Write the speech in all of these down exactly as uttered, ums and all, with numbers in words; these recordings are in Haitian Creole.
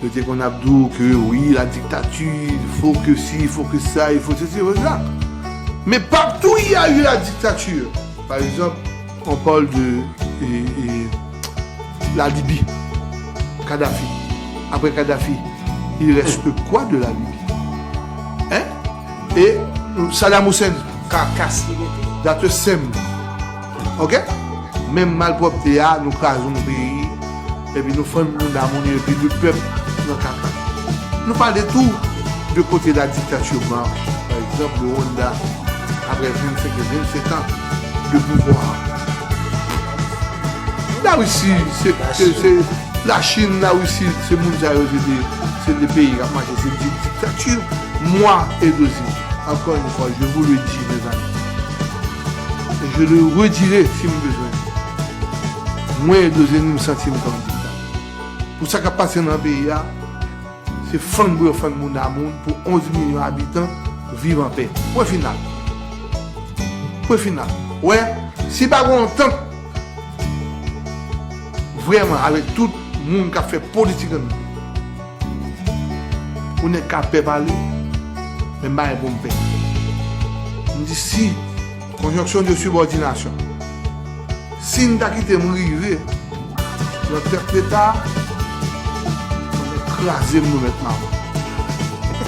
Yo te konn ap di w ke wi, la dictature, il faut que ci, il faut que ça, il faut ceci, il faut cela. Mais partout il y a eu la dictature. Par exemple, on parle de et, et la Libye, Kadhafi. Après Kadhafi, il reste quoi de la Libye? Hein? Et Saddam Hussein, Carcasse li rete. That the same. Ok? Menm malpwòpte a, nou kraze yon peyi, epi nou fann moun nan moun yo, epi le pèp nan kaka. Nou pale tou de kote la dictature blanche, par exemple, le Rwanda, après vingt-cinq et vingt-sept ans de pouvoir. La Russie, c'est, c'est, c'est la Chine, la Russie, se moun sa yo, se de, se de peyi k ap mache, se di diktati. Moi, Edozi, encore une fois, je vous le dis, mes amis, et je le redirai si m bezwen. Mwen, Edozi, m santi m kòm dikta. Pou sa k ap pase nan peyi a, se fann pou yo fann moun a moun pou onz milyon abitan viv anpè. Pwen final. Pwen final. Wè, si pa gen yon antant vrèman avèk tout moun k ap fè politik an, pou nèg ka pè pale, men m pa gen pou m pè. M di si, conjonction de subordination. Si n ta kite m rive nan tèt Leta, konnen kraze m nou mèt mawon.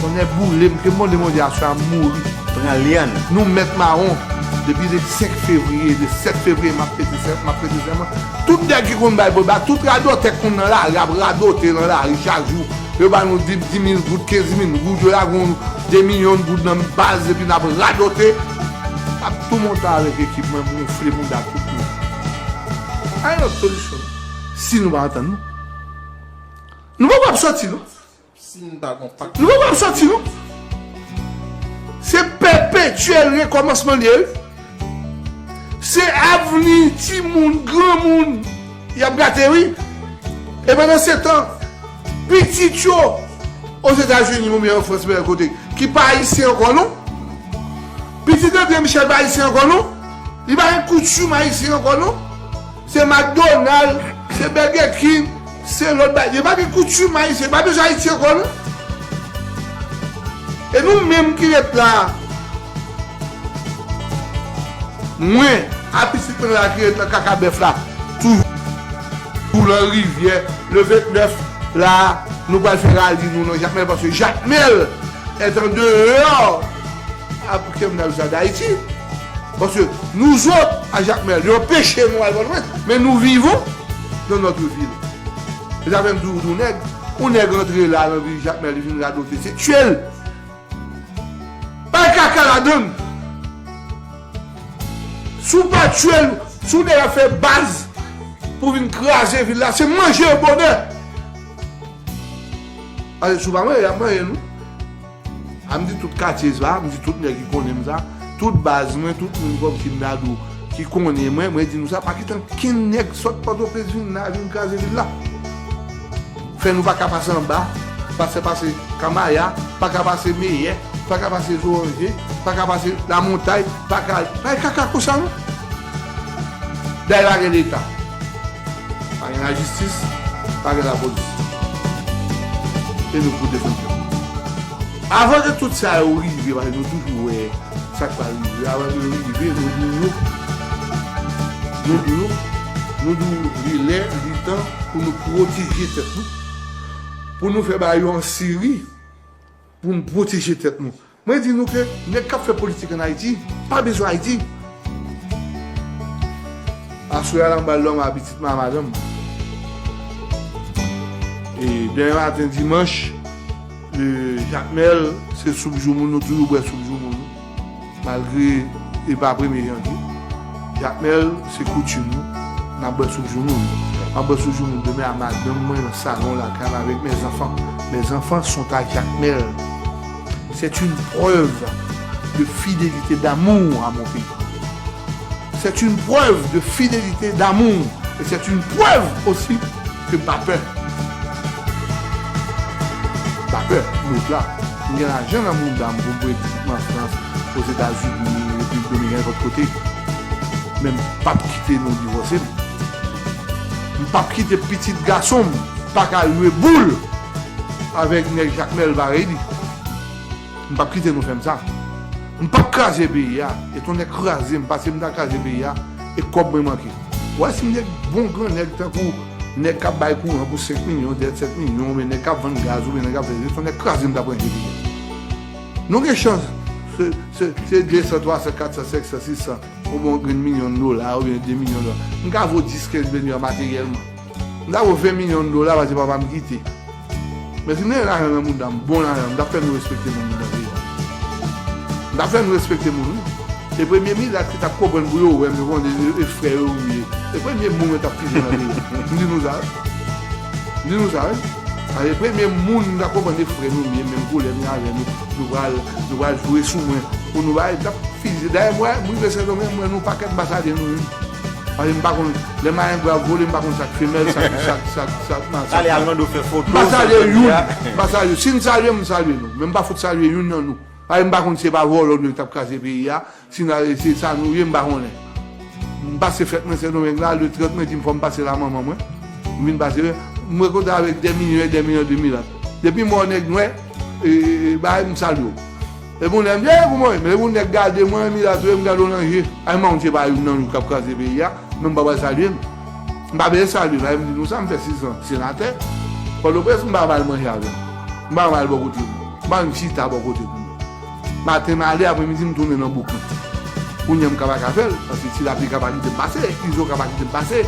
Konnen boule m, ke m mande Bondye aswè a m mouri. Pran lyann. Nou mèt mawon depi le senk fevriye, le sèt fevriye m ap pete sè, m ap pete sèman. Tout nèg ki konn bay bòba, tout radòtè k konn nan lari ap radote nan lari chak jou. Yo ba nou di, di mil goud, kenz mil goud, yo lage yon de milyon goud nan baz epi n ap radote. Ap tou monte avèk ekip mwen, m wonfle mouda tout moun. Pa gen lòt solisyon. Si nou pa antann nou, nou poko ap soti non. Si nou ta gon pak. Nou poko ap soti non. Se pèpetyèl rekòmansman li ye wi. Se avni timoun, granmoun y ap gate wi. E pandan se tan, pitit yo Ozetazini oubyen an Frans, men kote, ki pa ayisyen ankò non. Pitit André Michel pa ayisyen ankò non. Li pa gen koutim ayisyen ankò non. Se McDonald, se Burger King, se lòt bagay. Yo pa gen koutim ayisyen, yo pa bezwen Ayiti ankò non. E nou menm ki ret la, mwen, a pitit mwen la ki ret nan kaka bèf la, toujou nan rivyè, le ventnèf la, nou pral fè rali nou nan Jakmèl, paske Jakmèl est en dehors a, kòm n ap di sa, d'Haïti. Paske nous autres, à Jacmel, yo anpeche nou al Pòtoprens, men nous vivons dans notre ville. Se sa fè m di w, yon nèg, yon nèg rantre la nan vil Jakmel, li vin radote, se tye l. Pa kaka ladann. Si w pa tye l, si w deja fè baz pou vin kraze vil la, se manje yo bonè. Paske si w pa manje, y ap manje nou. A m di tout katye sa, m di tout nèg ki konnen m sa, tout baz mwen, tout moun kòmsi m ta di w ki konnen mwen, mwen di nou sa, pa kite ankenn nèg sot Pòtoprens vin la, vin kraze vil la. Fè nou pa ka pase anba, pase, pase Kanmaya, pa ka pase Meyè, pa ka pase Zoranje, pa ka pase Lamontay, pa ka, pa gen kaka konsa non. Dayè pa gen Leta. Pa gen lajistis, pa gen lapolis. E nou pou defann tèt nou. Avan ke tout sa yo rive, paske nou toujou wè sa k pral rive, avan ke yo rive, nou di nou, nou di nou, nou di nou, li lè, li tan pou nou pwoteje tèt nou, pou nou fè bagay yo an seri, pou n pwoteje tèt nou. Mwen di nou ke nèg k ap fè politik ann Ayiti pa bezwen Ayiti. Aswè a la m pral dòmi a pitit mwen a madanm. E demen maten dimanch, e, Jakmèl, se soup joumoun, nou toujou bwè soup joumoun. Malgre e pa premye janvye. Jakmèl, se koutim nou. N ap bwè soup joumoun. M ap bwè soup joumoun demen a madanm mwen nan salon lakay mwen avèk mes enfants. Mes enfants sont à Jacmel. C'est une preuve de fidélité, d'amour à mon pays. C'est une preuve de fidélité, d'amour. Et c'est une preuve aussi ke m pa pè. M pa pè, m ret la. M gen lajan nan mouda m pou m voye pitit mwen an Frans, Ozetazini, Repiblik Domiken, nenpòt kote. Men m p ap kite nou divòse m. M p ap kite pitit gason m pa ka jwe boul avèk nèg Jakmèl parèy li. M p ap kite nou fè m sa. M p ap kraze peyi a. E t on nèg kraze m, pase m ta kraze peyi a, e kòb mwen manke. Ou wè, si m te bon gran nèg tankou nèg k ap bay kouran pou senk milyon, dèt sèt milyon, oubyen nèg k ap vann gaz, oubyen nèg k ap fè, se t on nèg kraze m t ap ranje peyi a. Nou gen chans, se, se, se de san, twa san, kat san, senk san, sis san, oubyen yon grenn milyon dola, oubyen de milyon dola. M ka vo dis, kenz milyon materyèlman. M ta vo ven milyon dola paske papa m kite. Men si m te gen lajan nan mouda m, bon lajan, m t ap fè nou respekte moun nan peyi a. M t ap fè nou respekte moun, wi. E premye milat ki t ap konprann pou yo wè m, yo konnen e, e frè yo m ye. E premye moun yo t ap fize nan peyi a. M di nou sa, wi. M di nou sa, wi. A, e premye moun m t ap konprann e frè nou m ye, menm koulè m ye avè nou. Nou pral, nou pral jwe sou mwen. Pou nou bay, t ap fize. Dayè, mwen, m rive Sendomeng, mwen, nou pakèt m pa salye nou youn. Paske m pa konn, lè marengo ap vole, m pa konn sa k femèl, sa k, sa k, sa k, sa k maskil. Ale Almando fè foto. M pa salye youn, m pa salye. Si n salye, m salye nou. Men m pa fout salye youn nan nou. Paske m pa konn si se pa vòlò nou ki t ap kraze peyi a. Si n a, se sa nou ye, m pa konnen. M pase fèt mwen Sendomeng la, le trant mwen di m fò m pase la manman mwen. M vin pase, m rekontre avèk dè milyon e dè milyon de milat. Depi m wè yon nèg nwè, e, e, e, bay, m salye w. Epi yon lè m di, "Ey, kòman w ye?" Men epi yon nèg gade mwen, milat ou ye, m gade w nan je. Ay, m pa konn se pa youn nan nou k ap kraze peyi a, men m pa pral salye l. M pa bezwen salye l, ay, m di nou sa, m fè sis an senatè. Pòtoprens, m pa pral manje avè l. M pa pral bò kote l. M pa menm chita bò kote l. Maten m ale, apremidi m tounen nan bouk mwen. Kounye a m ka pa ka fè l, paske Ti Lapli ka pa kite m pase, Izo ka pa kite m pase,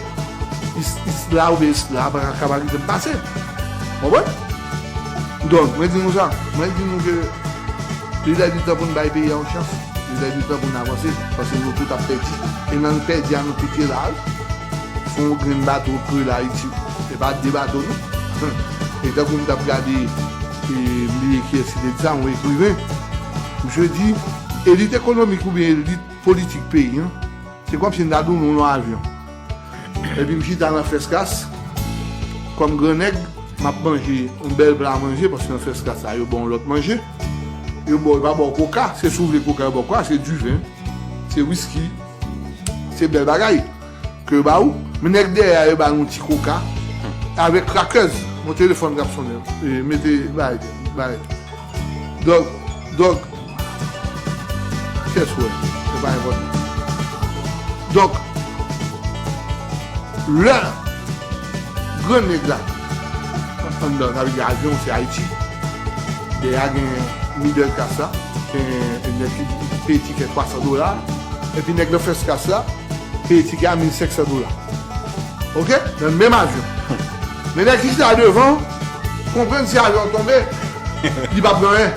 Is-, Isla oubyen Isla pa ka pa kite m pase. Konprann? Donk, mwen di nou sa, mwen di nou ke li lè li tan pou n bay peyi a yon chans, li lè li tan pou n avanse, paske nou tout ap pèdi. E nan pèdi a nou tout ye la, wi. Se yon grenn bato k rele Ayiti. Se pa de bato, non. E tankou m t ap gade, e, m bliye kiyès ki te di sa, yon ekriven. Misye di, elit ekonomik oubyen elit politik peyi an, se kòmsi n ta donnen w nan avyon. Epi m chita nan first class, kòm gran nèg, m ap manje yon bèl pla manje, paske nan first class la, yo ba w lòt manje. Yo ba w, yo pa ba w koka, se si w vle koka, yo ba w koka, se diven, se wiski, se bèl bagay ke yo ba ou, men nèg dèyè a yo ba nou ti koka avèk crackers, yon telefòn k ap sonnen. E, mete, bay, bay. Donk, donk, kiyès wè? Se pa enpòtan. Donk, lè grann nèg la anndan, sa vle di avyon se Ayiti, dèyè a gen middle class la, gen nèg ki peye tikè twa san dola, epi nèg nan first class la, peye tikè a mil senk san dola. Oke? Nan menm avyon. Men nèg ki chita devan, konprann si avyon an tonbe, li p ap gen anyen.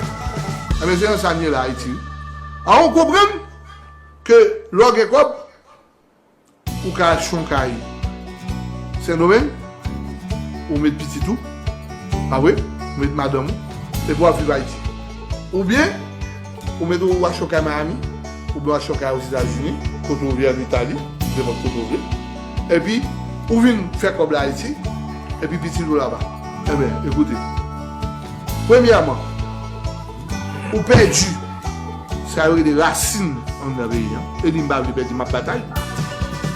Enben, se nan sa n ye la, Ayiti. A, ou konprann ke lè w gen kòb, ou ka achte yon kay Sendomeng, ou met pitit ou, pa vre? Ou met madanm ou, epi w ap viv Ayiti. Oubyen, ou met ou achte yon kay Miami, oubyen w achte yon kay Ozetazini, kote w vle, an Itali, nenpòt kote w vle. Epi, ou vin fè kòb la Ayiti, epi pitit ou laba. Enben, ekoute, premyèman, ou pèdi sa yo rele rasin anndan peyi an. E li m pa vle pèdi, m ap batay.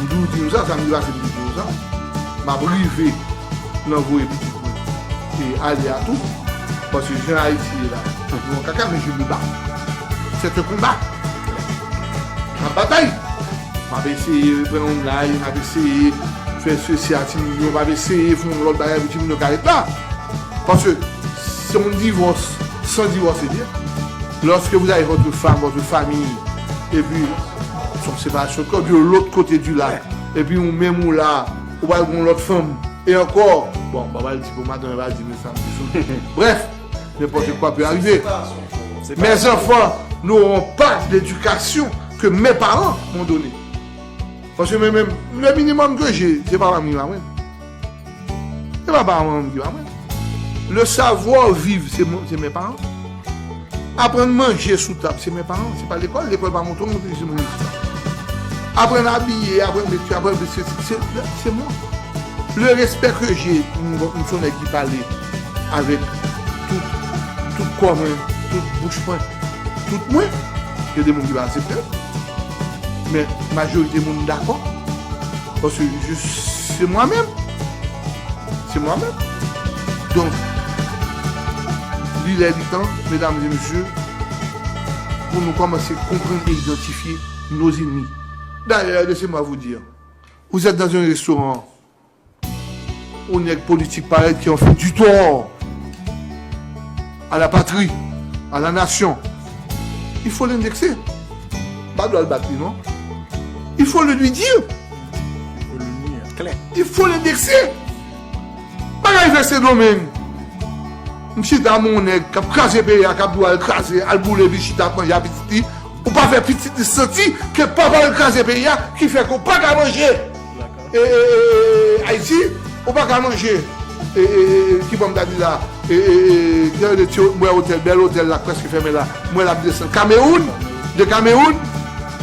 M toujou di nou sa, samdi pase m te di nou sa. M ap rive nan voye pitit mwen e ale a tou. Paske jan Ayiti ye la, nou an kaka, men je me bats. C'est un combat. M ap batay. M ap eseye pran yon lay, m ap eseye fè sesi a timoun yo, m ap eseye fè yon lòt bagay pou timoun yo ka ret la. Paske se yon divòs, san divòs, se byen. Lorsque vous avez votre femme, votre famille, et puis son séparation de corps, de l'autre côté du lac, et puis ou menm ou la, ou pral gen yon lòt fanm, e ankò, bon, m pa pral di pou madanm, pa di, men sa m di sou. Bref, n'importe quoi peut arriver. Mes enfants n'auront pas l'éducation que mes parents m'ont donnée. Paske mwen menm, le minimum que j'ai, se papa m ki ba mwen. Se papa m ki ba mwen. Le savoir vivre, se mwen, se mes parents. Aprann manje sou tab, se mes parents. Se pa lekòl, lekòl pa montre w, montre se manje sou tab. Aprann abiye, aprann mete, aprann se, se, se, se mwen. Le respect que j'ai, m, m se yon nèg ki pale avèk tout, tout kò mwen, tout bouch mwen, tout mwen. Gen de moun ki pa aksepte l, men majorite moun dakò. Paske je, se mwen menm. Se mwen menm. Donk, Il est le temps, mesdames et messieurs, pour nous commencer à comprendre et identifier nos ennemis. D'ailleurs, laissez-moi vous dire, vous êtes dans un restaurant, ou nèg politik parèt ki an fè du tort à la patrie, à la nation. Il faut l'indexer. Pa dwa l bat li, non. Il faut le lui dire. Il faut l'indexer. Bagay fè Sendomeng. M chita, mon nèg k ap kraze peyi a, k ap di w al kraze, al boule, epi chita ap manje a pitit li. Ou pa fè pitit li santi ke papa l kraze peyi a, ki fè ke w pa ka manje. E, e, e, e, Ayiti, ou pa ka manje. E, e, e, e, ki bò m ta di la? E, e, e, gen de ti, m wè otèl, bèl otèl la k prèske fèmen la. M wè l ap desann Kamewoun, de Kamewoun,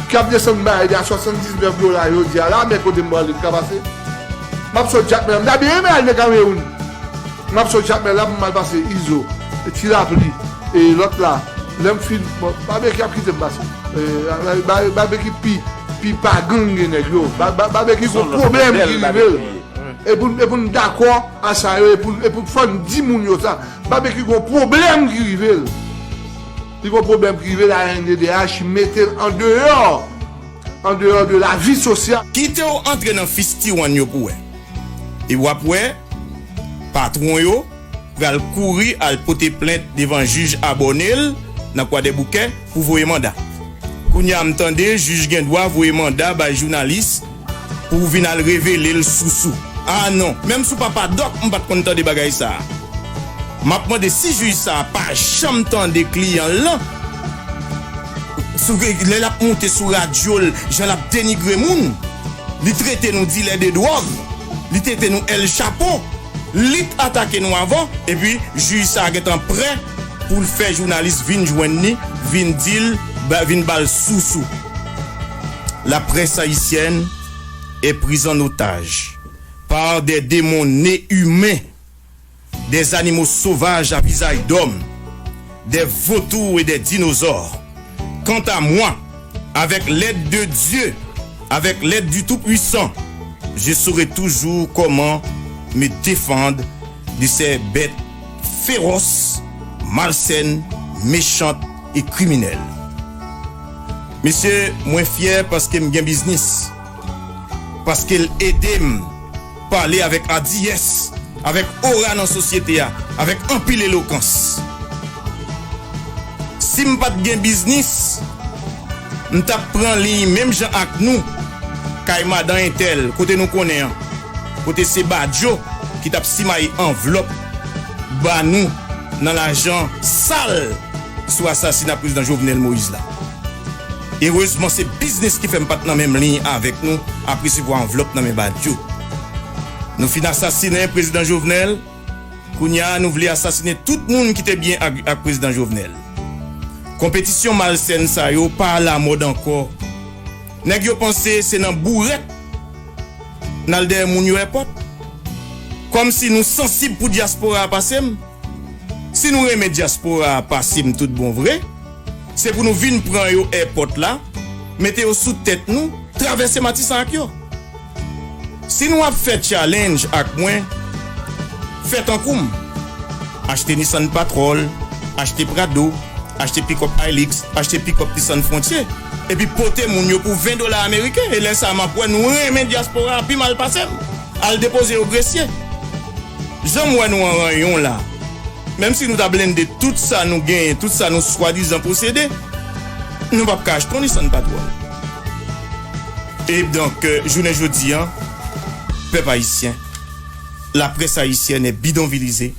k ap desann bagay de a swasanndiznèf dola jodi a la, men kote m prale m ka pase. M ap sot Jakmèl la, m ta byen renmen al de Kamewoun. M ap sot Jakmèl la pou m al pase Izo, Ti Lapli, e lòt la. Lè m fin, bon, Babeki ap kite m pase. E, ba- ba- Babeki pi, pi pa gang gen nèg yo. Ba- ba- Babeki gon pwoblèm ki rive l. E pou, e pou n dakò a sa yo, e pou, e pou fò n di moun yo sa. Babeki gon pwoblèm ki rive l. Li gon pwoblèm ki rive l, A N D D H mete l an deyò, an deyò de lavi sosyal. Kite w antre nan fistiwann yo pou wè. E w ap wè, patwon yo pral kouri al pote plent devan jij Abònel nan Kwadèboukè pou voye manda. Kounye a m tande jij gen dwa voye manda bay jounalis pou vin al revele l sousou. A non, menm si w pa Padòk, m pa t konn tande bagay sa a. M ap mande si jij sa a pa janm tande kliyan l lan, sou, lè l ap monte sou radyo l, jan l ap denigre moun, li trete nou dilè de dwòg, li trete nou El Chapo, li t atake nou avan, epi jij sa a gentan prè pou l fè jounalis vin jwenn li, vin di l, ba- vin ba l sousou. La presse haïtienne est prise en otage par des démons nés humains, des animaux sauvages à visage d'homme, des vautours et des dinosaures. Quant à moi, avec l'aide de Dieu, avec l'aide du Tout-Puissant, je saurai toujours comment me défendre de ces bêtes féroces, malsaines, méchantes et criminelles. Mesye, mwen fyè paske m gen biznis. Paske l ede m pale avèk adiyès, avèk ora nan sosyete a, avèk anpil elokans. Si m pa t gen biznis, m t ap pran liy menm jan ak nou, kay madan entèl, kote nou konnen an, kote se Badio ki t ap simaye anvlòp ba nou nan lajan sal sou asasina prezidan Jovenel Moïse la. Erezman, se biznis ki fè m pa t nan menm liy avèk nou ap resevwa anvlòp nan men Badio. Nou fin asasinen prezidan Jovenel, kounye a nou vle asasinen tout moun ki te byen ak, ak prezidan Jovenel. Konpetisyon malsèn sa yo pa alamòd ankò. Nèg yo panse se nan bourèt n al dèyè moun yo èpòt. Kòmsi nou sansib pou dyaspora a pase m. Si nou renmen dyaspora a pase m tout bon vre, se pou nou vin pran yo èpòt la, mete yo sou tèt nou, travèse Matisan ak yo. Si nou ap fè challenge ak mwen, fè tankou m. Achte Nissan Patrol, achte Prado, achte pikòp Hilux, achte pikòp Nissan Frontier, epi pote moun yo pou ven dola ameriken. E lè sa a, m ap wè nou renmen dyaspora a pi mal pase m. Al depoze yo Gresye. Jan m wè nou an ranyon la, menm si nou ta blende tout sa nou genyen, tout sa nou swadizan posede, nou p ap ka achte yon Nissan Patrol. E donk, euh, jounen jodi a, pèp ayisyen, la presse haïtienne est bidonvillisée,